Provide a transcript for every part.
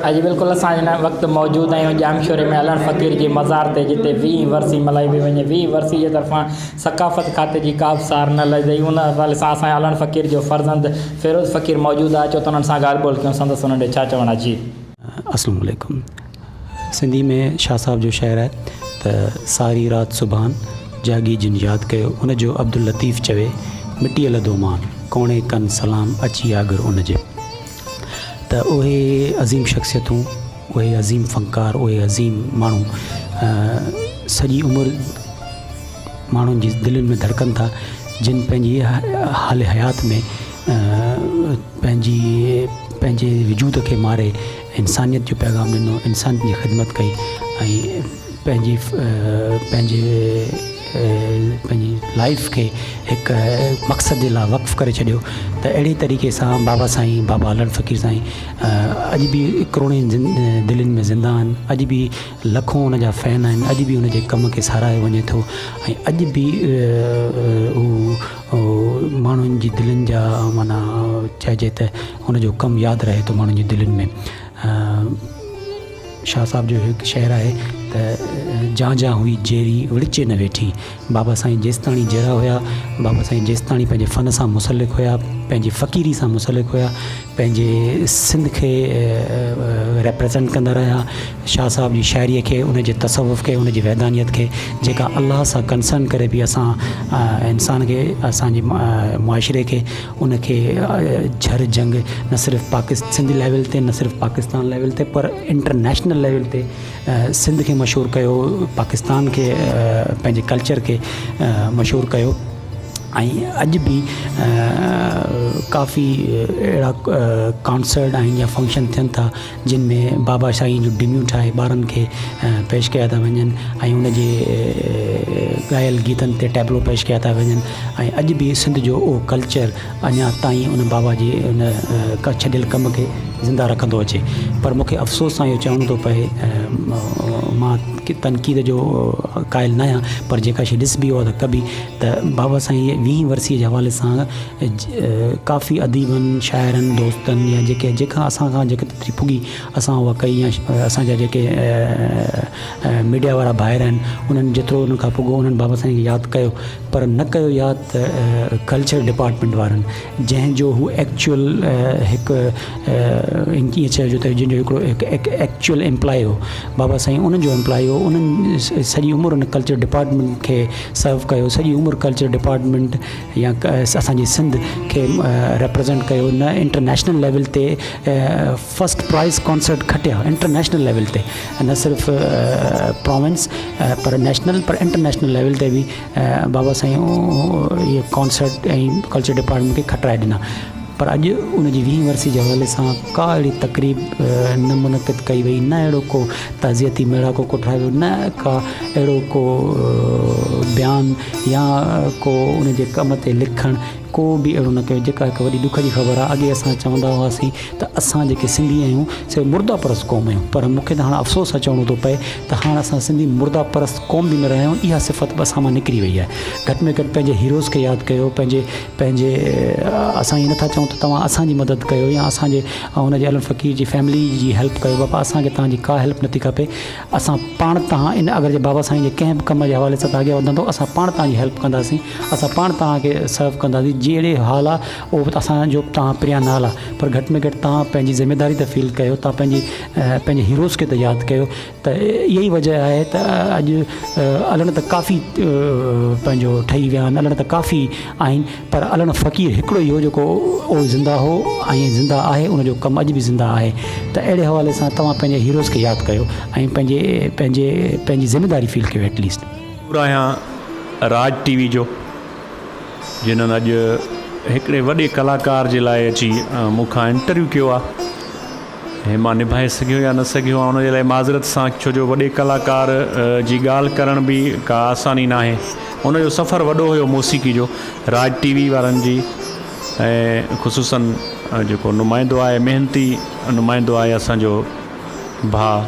اڄ بلڪل اسان هن وقت موجود آهيون ڄامشوري ۾ علڻ فقير جي مزار تي جتي ويهين ورسي ملهائي پئي وڃي ويهين ورسي جي طرفان ثقافت کاتي جي ڪا به سار نه لهي ان حوالي سان اسان علڻ فقير جو فرزند فيروز فقير موجود آهي اچو ته انهن سان ڳالهه ٻولهه ڪيون سندس انهن جو ڇا چوڻ آهي جي. السلام عليڪم سنڌي ۾ شاهه صاحب جو شعر آهي ته ساري رات سبحان جاڳي جن ياد ڪيو ان جو عبداللطيف چوي مٽيء لڌو مان ڪوڻي ڪن سلام اچي آگر ان جي. ته اهي عظيم شخصيتون، اهي عظيم فنڪار، اهي عظيم ماڻهو سڄي عمر ماڻهن جي دلين ۾ ڌڙڪن ٿا، جن پنهنجي حال حيات ۾ پنهنجي پنهنجي وجود کي ماري انسانيت جو پيغام ڏنو، انسانيت جي خدمت ڪئي ۽ پنهنجي پنهنجي پنهنجي لائيف کي هڪ مقصد جي لاء وقف ڪري ڇڏيو ته اهڙي طريقي سان بابا سائين بابا علڻ فقير سائين اڄ به ڪروڙين دلين ۾ زنده آهن اڄ به لکون ان جا فين آهن اڄ به ان جي ڪم کي ساراهيو وڃي ٿو ۽ اڄ به هو ماڻهن جي دلين جا معنيٰ چئجي ته ان جو ڪم ياد رهي ٿو ماڻهن جي دلين ۾. شاهه صاحب جو هڪ شعر آهي ته جان جان هئي جيري وڙچي نه ويٺي. بابا سائين جيستاڻي جيئرا هيا، بابا سائين جيستاڻي پنهنجي فن سان منسلڪ هيا، پنهنجي فقيري سان منسلڪ هيا، پنهنجي سنڌ کي ريپريزنٽ ڪندا رهيا، شاهه صاحب جي شاعريء کي، ان جي تصوف کي، ان جي وحدانيت کي جيڪا الله سان ڪنسرن ڪري پئي اسان انسان کي، اسان جي معاشري کي ان کي جھر جنگ نه صرف پاڪست سنڌ ليول تي نه صرف پاڪستان ليول تي پر انٽرنيشنل ليول تي سنڌ کي مشهور ڪيو پاڪستان کي پنهنجي ڪلچر کي مشهور ڪيو ۽ اڄ به ڪافي اهڙا ڪانسرٽ آهن يا فنڪشن ٿين ٿا جن ۾ بابا سائين جون ڊميون ٺاهي ٻارن کي پيش ڪيا ٿا وڃن ۽ ان جي ڳايل گيتن تي ٽيبلو پيش ڪيا ٿا وڃن ۽ اڄ به سنڌ جو اهو ڪلچر اڃا تائين ان بابا جي ان ڇڏيل ڪم کي زنده رکندو اچي پر مون کي افسوس سان اهو چوڻو ٿو پئي مان تنقيد جو قائل نه آهيان پر جيڪا شي ڏسبي اها ته ڪبي ته بابا سائين ويهين ورسي جي حوالي سان ڪافي اديبن، شاعرن، دوستن يا جيڪي جيڪا اسان کان جيڪي تتري پڳي اسان اها ڪئي يا اسان جا جيڪي ميڊيا وارا ڀائر آهن انهن جيترو انهن کان پڳو انهن بابا سائين کي ياد ڪيو پر نه ڪيو ياد ته ڪلچر ڊپارٽمينٽ وارن جنهن جو هو ايڪچوئل هڪ ائين چئجو ته جنهن جو هڪڙو هڪ ايڪچوئل ايمپلائي هو بابا سائين انهن جو ايمپلائي هو انهن سڄي عمر ان ڪلچر ڊپارٽمينٽ کي سرو ڪيو سڄي عمر ڪلچر ڊپارٽمينٽ يا اسان جي سنڌ کي ريپريزنٽ ڪيو نه انٽرنيشنل ليول تي فرسٽ پرائز ڪانسرٽ کٽيا انٽرنيشنل ليول تي نه صرف پراونس پر نيشنل پر انٽرنيشنل ليول تي به بابا سائين اهي ڪانسرٽ ۽ ڪلچر ڊپارٽمينٽ کي کٽرائي ڏنا پر اڄ ان جي ويهين ورسي جي حوالي سان ڪا اهڙي تقريب نه منعقد ڪئي وئي نه اهڙو ڪو تعزيتي ميڙاڪو ڪوٺايو ويو نه ڪا اهڙو ڪو بيان يا ڪو ان جي ڪم تي لکڻ ڪو به اهڙو نه ڪيو جيڪا هڪ وڏي ڏک جي خبر آهي اڳي اسان چوندا هئاسين ته اسان جيڪي سنڌي آهيون سي مرده پرست قوم آهيون پر مون کي ته هاڻ افسوس سان چوڻو ٿو پئي ته هاڻ اسان سنڌي مرده پرست قوم به نه رهيا آهيون اها صفت به اسان مان نڪري وئي آهي گهٽ ۾ گهٽ پنهنجي هيروز کي ياد ڪيو پنهنجي پنهنجي اسان ائين نٿا چئون ته توهان اسان جي مدد ڪيو يا اسان جي ان جي علم فقير جي فيملي جي هيلپ ڪيو بابا اسان کي توهان جي ڪا هيلپ نٿي کپي اسان پاڻ توهان ان اگر جي بابا سائين جي ڪنهن به ڪم جي حوالي سان توهان اڳيان وڌندو اسان پاڻ توهان جي هيلپ ڪنداسين اسان پاڻ توهان کي سرو ڪنداسين جهڙي حال آ اهو به اسان جو توهان پريان نال آ پر گهٽ ۾ گهٽ توهان پنهنجي ذميداري ته فيل ڪيو توهان پنهنجي پنهنجي هيروز کي ته ياد ڪيو ته اها ئي وجه آهي ته اڄ الڻ ته ڪافي پنهنجو ٺهي ويا آهن الڻ ته ڪافي آهن پر علڻ فقير هڪڙو ئي هو جيڪو اهو زنده هو ۽ زنده آهي ان جو ڪم اڄ به زنده آهي ته اهڙي حوالي سان توهان پنهنجي هيروز کي ياد ڪيو ۽ پنهنجي پنهنجي پنهنجي ذميداري فيل ڪيو ايٽ ليسٽ. مشڪور آهيان راڄ ٽي وي جو جنھن اڄ هڪڙي وڏي ڪلاڪار جي لاء اچي مون کان انٽرويو ڪيو آ. هي مان نڀائي سگهيو يا نه سگهيو آهيان ان جي لاء معذرت سان ڇو جو وڏي ڪلاڪار جي ڳالهه ڪرڻ به ڪا آساني ناهي ان جو سفر وڏو هيو موسيقي جو راڄ ٽي وي وارن جي ۽ خصوصن جيڪو نمائندو آهي محنتي نمائندو آهي اسان جو ڀاء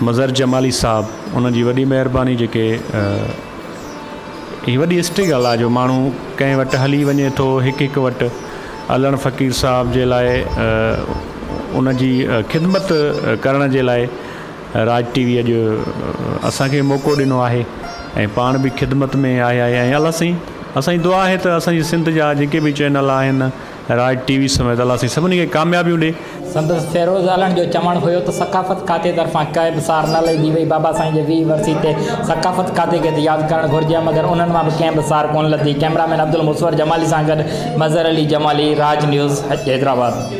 مظهر جمالي صاحب ان جي وڏي مهرباني جيڪي هي وڏي اسٽرگل آ جو ماڻهو ڪنهن وٽ هلي وڃي ٿو هڪ هڪ وٽ علڻ فقير صاحب جي لاء ان جي خدمت ڪرڻ جي لاء راڄ ٽي وي اڄ اسان کي موقعو ڏنو آهي ۽ پاڻ به خدمت ۾ آيا آهي ۽ الله سائين اسان جي دعا آهي ته اسان جي سنڌ جا جيڪي به چينل آهن راڄ ٽي وي سميت الله سائين سڀني کي ڪاميابيون ڏي. سندس فيروز علڻ جو چوڻ هيو ته ثقافت کاتي طرفان ڪائي به سار نه لڌي وئي، بابا سائين جي 20 ورسي تي ثقافت کاتي کي ته ياد ڪرڻ گهرجي ها مگر انهن مان به ڪنهن به سار ڪونه لڌي، ڪئميرا مين عبدالمصور جمالي سان گڏ مظهر علي جمالي، راڄ نيوز، حيدرآباد.